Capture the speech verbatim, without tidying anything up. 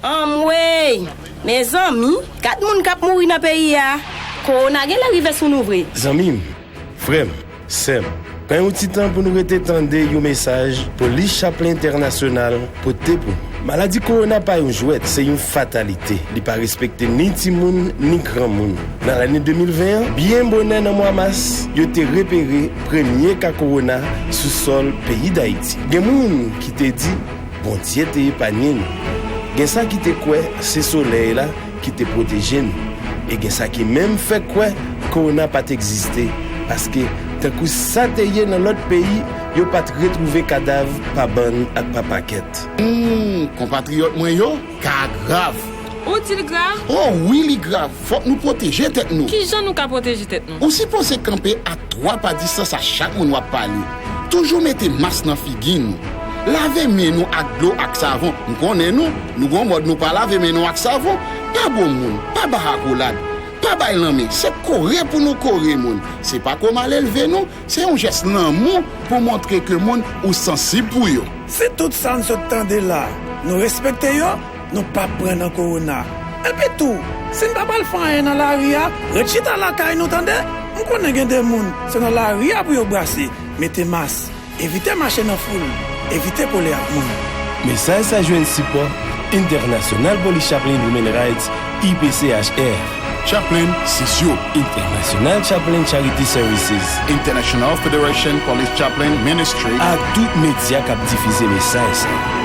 Anmwey! Mezanmi, gad moun k ap mouri nan peyi a. Kowona genlè rive sou nou vre. Zanmi m, frè m, sè m, pran yon ti tan pou nou rete tande yon mesaj Polis Chaplin Entènasyonal pote pou nou. Maladi kowona pa yon jwèt, se yon fatalite. Li pa respekte ni timoun, ni granmoun. Nan lane de mil ven an, byen bonè nan mwa mas, yo te repere premye ka kowona sou sòl peyi Dayiti. Gen moun ki te di, Bondye te epanye nou. Gen sa ki te kwè se solèy la ki te pwoteje nou. E gen sa ki menm fè kwè kowona pa t egziste, paske, tankou sa te ye nan lòt peyi, yo pa t retwouve kadav pa bann ak pa pakèt. Hmm, konpatriyòt mwen yo, ka a grav. Ou di l grav? O wi, li grav. Fòk nou pwoteje tèt nou. Ki jan nou ka pwoteje tèt nou? Ou sipoze kanpe a twa pa distans a chak moun w ap pale. Toujou mete mas nan figi nou. Lave men nou ak dlo ak savon. M konnen nou, nou gon mòd nou pa lave men nou ak savon. Pa bo moun, pa bay akolad, pa bay lanmen. Se kore pou nou kore moun. Se pa kò malelve nou, se yon jès lanmou pou montre ke moun ou sansib pou yo. Si tout sa n sot tande la, nou respekte yo, nou p ap pran nan kowona. Epi tou, si n pa pral fè anyen nan lari a, ret chita lakay nou, tande. M konnen gen de moun, se nan lari a pou yo brase. Mete mas, evite mache nan foul, evite kole ak moun. Mesaj sa jwenn sipò International Police Chaplain Human Rights, I P C H R. Chaplain Sisyo. International Chaplain Charity Services. International Federation Police Chaplain Ministry. Ak tout medya k ap difize mesaj sa.